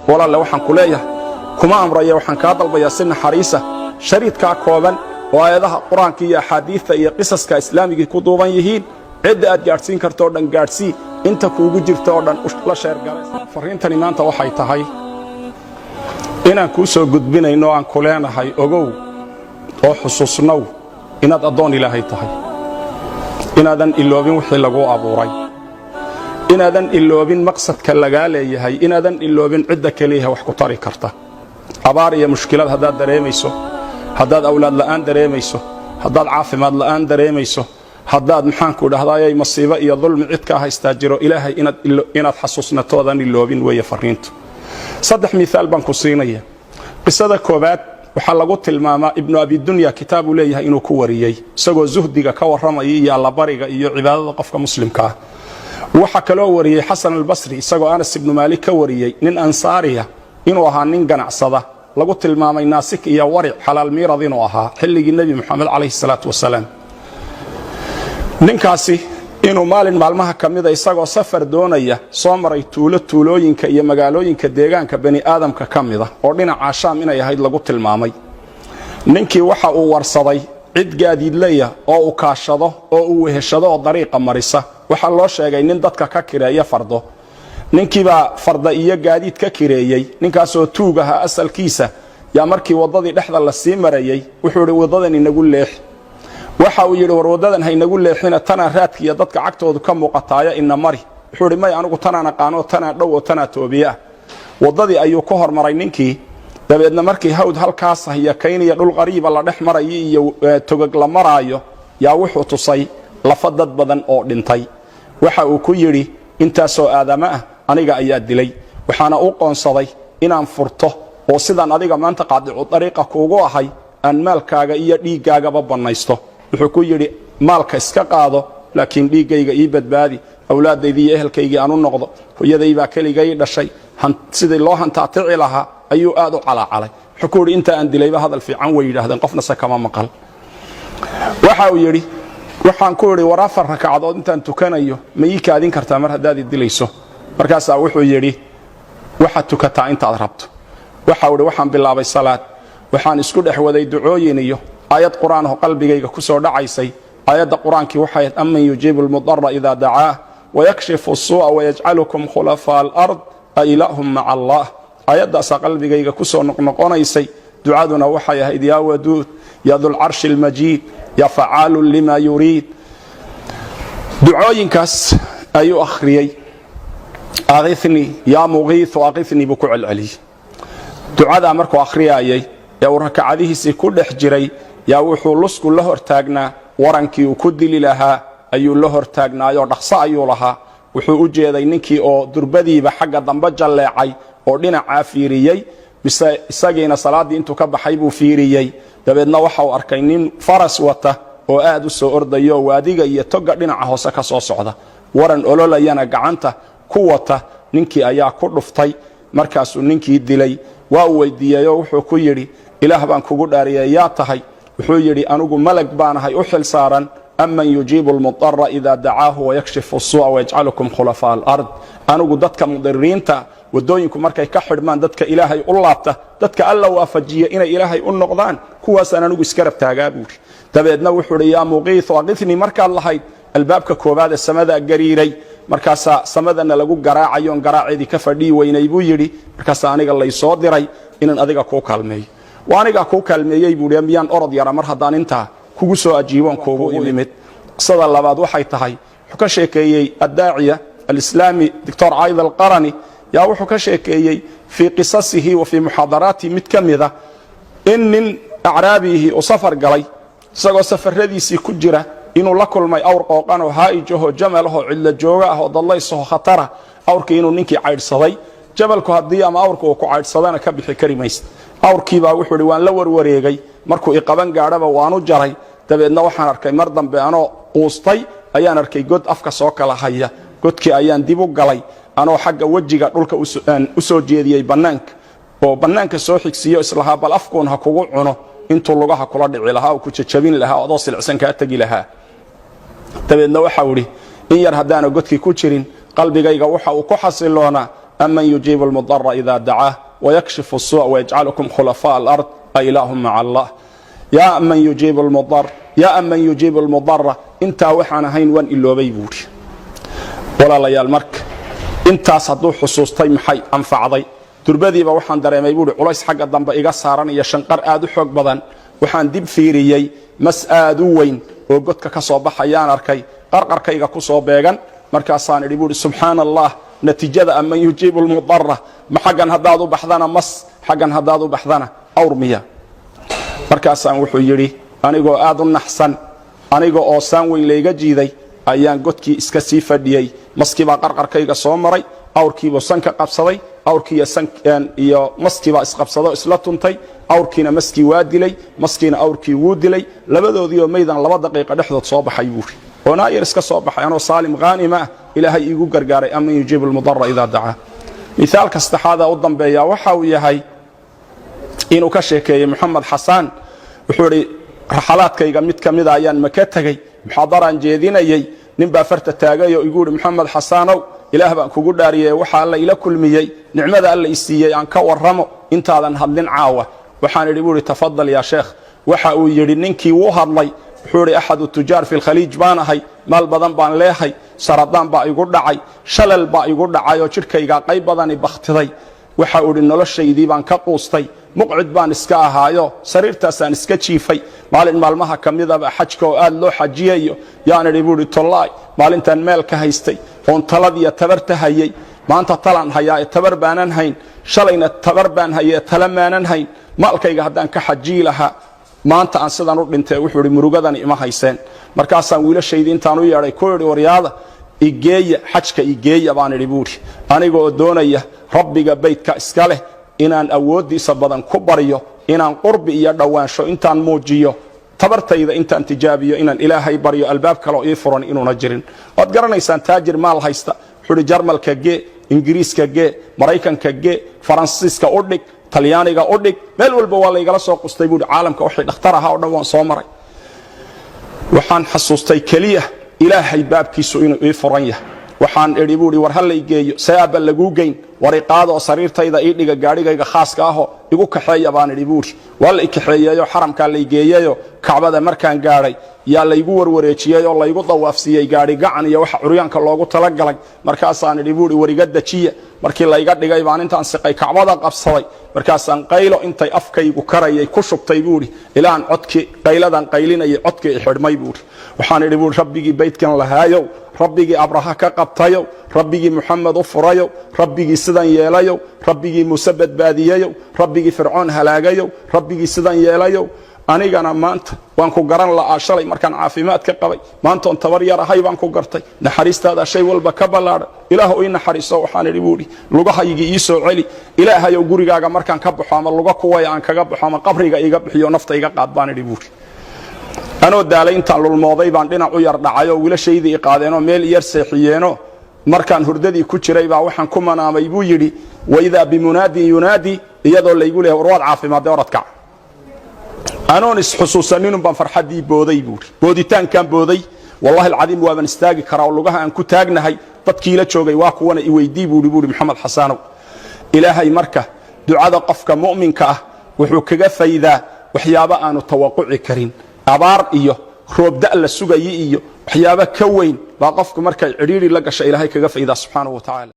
Walaalle, waxaan ku leeyahay, kuma amraya, waxaan kaa dalbayaa si naxariisa shariidkaa kooban oo aayadaha Qur-aanka iyo axaadiidta iyo qisaska islaamigii ku duuban yihiin, cidda aad gaadhsiin karto o dhan gaadhsii, inta kuugu jirta oo dhan la share garay. Farriintani maanta waxay tahay inaan kuu soo gudbinayno, aan ku leenahay: ogow oo xusuusnow inaad addoon Ilaahay tahay, inaadan iloobin wixii laguu abuuray, inaadan iloobin maqsadka lagaa leeyahay, inaadan iloobin cidda keliyaha wax ku tari karta. Abaar iyo mushkilad haddaad dareemayso, haddaad awlaad la'aan dareemayso, haddaad caafimaad la'aan dareemayso, haddaad, maxaanku dhahdaayay, masiibo iyo dulmi cid kaa haystaa jiro, Ilaahay inaad xasuusnatoodan iloobin weeye farriintu. Saddex miaal baan ku siinaya. Qisada koobaad waxaa lagu tilmaamaa Ibnu Abidunya kitaabuu leeyahay inuu ku wariyey, isagoo zuhdiga ka warramaya iyo allabariga iyo cibaadada qofka muslimka ah. Waxaa kaloo wariyey Xasan Albasri, isagoo Anas Ibnu Maalik ka wariyey, nin ansaariya inuu ahaa, nin ganacsada lagu tilmaamay, naasik iyo waric, xalaal miirad inuu ahaa xilligii Nebi Moxamed calayhi salaatu wasalaam. Ninkaasi inuu maalin maalmaha ka mida, isagoo safar doonaya, soo maray tuulo tuulooyinka iyo magaalooyinka deegaanka bani aadamka ka mida, oo dhinaca Shaam inay ahayd lagu tilmaamay. Ninkii waxa uu warsaday cid gaadiidlaya oo uu kaashado oo uu weheshado oo dariiqa marisa. Waxaa loo sheegay nin dadka ka kireeya fardo. Ninkiibaa farda iyo gaadiid ka kireeyey. Ninkaasoo tuug ahaa asalkiisa yaa markii waddadii dhexda la sii marayey wuxuu idhi: "Waddadan inagu leex." Waxa uu yidhi: "War, waddadan haynagu leexina, tanaa raadkiiyo dadka cagtoodu ka muuqataaya, ina mari." Wuxuu idhi: "May, anigu tanaan aqaanoo, tanaa dhow oo tanaa toobiye ah." Waddadii ayuu ku hormaray ninkii. Dabeedna markii hawd halkaas iyo kayniya dhul qariiba la dhex marayo iyo togag la maraayo, yaa wuxuu tusay lafa dad badan oo dhintay. Waxa uu ku yidhi: "Intaasoo aadamo ah aniga ayaa dilay, waxaana u qoonsaday inaan furto, oo sidaan adiga maanta qaadicu dariiqa kuugu ahay aan maalkaaga iyo dhiiggaagaba bannaysto." Wuxuu ku yidhi: "Maalka iska qaado, laakiin dhiiggayga ii badbaadi, awlaaddaydii iyo ehelkaygii aan u noqdo. Hooyadaybaa keligay dhashay." Sidii loo hantaatici lahaa ayuu aad u calaacalay. Wuxuu ku yidhi: "Inta aan dilayba hadal fiican way yidhahdeen, qofna se kama maqal." Waxa uu yidhi: "Waxaan ku idhi, war, 4 rakacdood intaan tukanayo ma ii kaadin kartaa mar haddaad i dilayso?" Markaasaa wuxuu yidhi: "Waxaad tukataa intaad rabto." Waxau idhi: "Waxaan bilaabay salaad, waxaan isku dhex waday ducooyin iyo aayad Qur-aan oo qalbigayga ku soo dhacaysay. Aayadda Qur-aankii waxay ahayd: أمن يجيب المضر إذا دعاه ويكشف السوء ويجعلكم خلفاء الأرض أإله مع الله. Aayaddaasaa qalbigayga ku soo noqnoqonaysay. Ducaduna waxay ahayd: يا ودود يا ذا العرش المجيد يا فعال لما يريد. Ducooyinkaas ayuu akhriyey. أغثني يا مغيث أغثني buu ku celceliyey. Ducadaa markuu akhriyaayay ee uu rakacadihiisii ku dhex jiray, yaa wuxuu lusku la hortaagnaa warankii uu ku dili lahaa ayuu la hortaagnaayoo dhaqso ayuu lahaa. Wuxuu u jeeday ninkii oo durbadiiba xagga dambe jalleecay oo dhinacaa fiiriyey, mise isagiina salaaddii intuu ka baxay buu fiiriyey. Dabeedna waxa uu arkay nin faras wata oo aad u soo ordayo, waadiga iyo toga dhinaca hoose ka soo socda, waran ololayana gacanta ku wata. Ninkii ayaa ku dhuftay, markaasuu ninkii dilay. Waa uu weydiiyeyoo wuxuu ku yidhi: "Ilaah baan kugu dhaariyay, yaa tahay?" Wuxuu yidhi: "Anigu malag baanahay u xil saaran أمن يجيب المضر إذا دعاه ويكشف السوء ويجعلكم خلفاء الأرض. Anigu dadka mudiriinta, waddooyinku markay ka xidhmaan, dadka Ilaahay u laabta, dadka Alla waafajiya inay Ilaahay u noqdaan, kuwaasaan anigu iska rabtaagaa," buuri. Dabeedna wuxuu idhi: "يا مغيث أغثني markaad lahayd, albaabka koowaad ee samadaa gariiray, markaasaa samadana lagu garaacayoon garaaceedii ka fadhiyi weynay," buu yidhi. "Markaasaa aniga laysoo diray inaan adiga kuu kaalmeeyo. Waa anigaa kuu kaalmeeyey," buuhi. "Miyaan orod yara mar haddaan intaa kugu soo ajiiboon kuugu imid?" Qisada labaad waxay tahay, wuxuu ka sheekeeyey addaaciya alislaami Doctor Cayd Alqarani, yaa wuxuu ka sheekeeyey fii qisasihi wa fii muxaadaraatihi mid ka mida in nin acraabihi uu safar galay. Isagoo safaradiisii ku jira inuu la kulmay awr qooqan oo haa'ijahoo jamalahoo cidlo jooga ah oo dadlaysahoo khatara. Awrkii inuu ninkii caydhsaday. Jabalku haddii ama awrka uu ku caydhsadana ka bixi kari maysa. Awrkiibaa wuxuu idhi: "Waan la warwareegay, markuu iqaban gaadhaba waanu jaray. Dabeedna waxaan arkay mar dambe anoo quustay ayaan arkay god afka soo kala haya. Godkii ayaan dib u galay, anoo xagga wejiga dhulka u soo jeediyey bannaanka oo bannaanka soo xigsiiyo, islahaa bal afkuun ha kugu cuno intuu lugaha kula dhici lahaa oo ku jajabin lahaa, adoo silicsan kaa tegi lahaa. Dabeedna waxau idhi: in yar haddaana godkii ku jirin, qalbigayga waxa uu ku xasiloonaa Aman yujiibu almudara ida dacaah wayakshifu الsuء wayajcalukum khulafaa alard, a ilaahum maca Allah? Yaa man yujiibu lmudar, yaa man yujiibu lmudara, intaa waxaan ahayn waan iloobay, buuri. Walaalayaal, marka intaas hadduu xusuustay, maxay anfacday? Durbadiiba waxaan dareemay, buuhi, culays xagga dambe iga saaran iyo shanqar aad u xoog badan. Waxaan dib fiiriyey, mas aad u weyn oo godka ka soo baxayaan arkay, qarqarkayga ku soo beegan. Markaasaan idhi, buuhi, subxaana Allah, natiijada aman yujiibu lmudara, ma xaggan haddaad u baxdana mas, xaggan haddaad u baxdana awr miya? Markaasaan, wuxuu yidhi, anigoo aad u naxsan, aniga oo saan weyn layga jiiday, ayaan godkii iska sii fadhiyey. Maskiibaa qarqarkayga soo maray, awrkiibuu sanka qabsaday, awrkiiyo iyo maskiibaa isqabsado, isla tuntay. Awrkiina maskii waa dilay, maskiina awrkii wuu dilay. Labadoodiioo maydan 2 daqiiqa dhexdood soo baxay, buuri, oo naayar iska soo baxay, anoo saalim khaanima ah Ilaahay iigu gargaaray. Aman yujiibu lmudara idaa dacaa. Mithaalka saddexaada u dambeeya waxa uu yahay inuu ka sheekeeyey Moxamed Xasaan. Wuxuu idhi, raxalaadkayga mid ka mida ayaan Maka tegey, muxaadaraan jeedinayey. Nin baa farta taagay oo igu yidhi, Moxamed Xasaanow, Ilaah baan kugu dhaariyey, waxa Alla ila kulmiyey, nicmada Alla i siiyey aan ka warramo intaadan hadlin caawa. Waxaan idhi, buu idhi, tafadal yaa sheekh. Waxa uu yidhi ninkii wuu hadlay, wuxuu idhi, axadu tujaar fi lkhaliij baan ahay, maal badan baan leehay, saradaan baa igu dhacay, shalal baa igu dhacay oo jidhkaygaa qayb badani bakhtiday. Waxa uu idhi, noloshaydii baan ka quustay, muqcid baan iska ahaayo, sariirtaasaan iska jiifay. Maalin maalmaha ka midaba, xajka oo aad loo xajiyayo, yaan idhi, buuhi, tollaay, maalintaan meel ka haystay oon taladiyo tabarta hayay, maanta talaan hayaa ee tabar baanan hayn, shalayna tabar baan hayee tala maanan hayn. Maalkayga haddaan ka xajiyi lahaa maanta aan sidan u dhintay, wuxuu idhi, murugadani ima hayseen. Markaasaan wiilashaydii intaan u yeedhay ku idhi, waryaada, igeeya xajka, igeeya, baan idhi, buuhi, aniga oo doonaya Rabbiga baydka iska leh inaan awooddiisa badan ku baryo, inaan qurbi iyo dhowaansho intaan muujiyo, tabartayda intaan tijaabiyo, inaan Ilaahay baryo, albaab kaloo ii furan inuuna jirin. Waad garanaysaan taajir maal haysta, wuxuu idhi, Jarmalka gee, Ingiriiska gee, Maraykanka gee, Faransiiska u dhig, Talyaaniga u dhig, meel walba waa laygala soo qustay, buuhi. Caalamka waxay dhakhtar ahaa o dhan waan soo maray. Waxaan xasuustay keliya Ilaahay baabkiisu inuu ii furan yahay. Waxaan idhi, buuhi, war ha lay geeyo. See aabba laguu geyn? War iqaadoo sariirtayda ii dhiga, gaadhigayga khaaska ahoo igu kaxeeya, baan idhi, buuhi. Waa la i kaxeeyeeyoo xaramkaa lay geeyeyoo Kacbada markaan gaadhay yaa laygu warwareejiyey oo laygu dawaafsiiyey gaadhi gacan iyo waxa curyaanka loogu talagalay. Markaasaan idhi, buuhi, war iga dejiya. Markii layga dhigay baan intaan siqay Kacbada qabsaday. Markaasaan qaylo intay afkaygu karayay ku shubtay, buuhi, ilaan codkii qayladan qaylinayay codkii i xidhmay, buuhi. Waxaan idhi, buuhi, Rabbigii baydkan lahaayow, Rabbigii Abraha ka qabtayow, Rabbigii Muxamed u furayow, Rabbigii sidan yeelayow, Rabbigii Muuse badbaadiyeyow, Rabbigii Fircoon halaagayow, Rabbigii sidan yeelayow, anigana maanta waan ku garan la'aa shalay markaan caafimaad ka qabay, maantoon tabar yar ahay baan ku gartay. Naxariistaada shay walba ka ballaadhan, Ilaah ii naxariiso. Waxaan idhi, buuhi, lugahaygii ii soo celi. Ilaahayow, gurigaaga markaan ka baxo ama luga kuwaya aan kaga baxo ama qabriga iiga bixiyo, nafta iga qaad, baan idhi, buuhi. Anoo daalay intaan lulmooday baan dhinac u yar dhacay oo wiilashaydii i qaadeenoo meel yar seexiyeenoo markaan hurdadii ku jiray baa waxaan ku manaamay, buu yidhi, waidaa bimunaadin yunaadi, iyadoo laygu leeyahay, war waad caafimaadday, oradkac. Anoon isxusuusaninun baan farxaddii booday, buuri. Booditaankaan booday, wallahi alcadiim, waaban istaagi karaa oo lugaha aan ku taagnahay. Dadkiila joogay waa kuwana iweydii, buuri Maxamed Xasanow. Ilaahay marka ducada qofka mu'minka ah wuxuu kaga faydaa waxyaabo aanu tawaquci karin. Abaar iyo roobda la sugayi iyo waxyaabo ka weyn baa qofku markay cidhiidhi la gasha Ilaahay kaga faydaa, subxaanahu wa tacaala.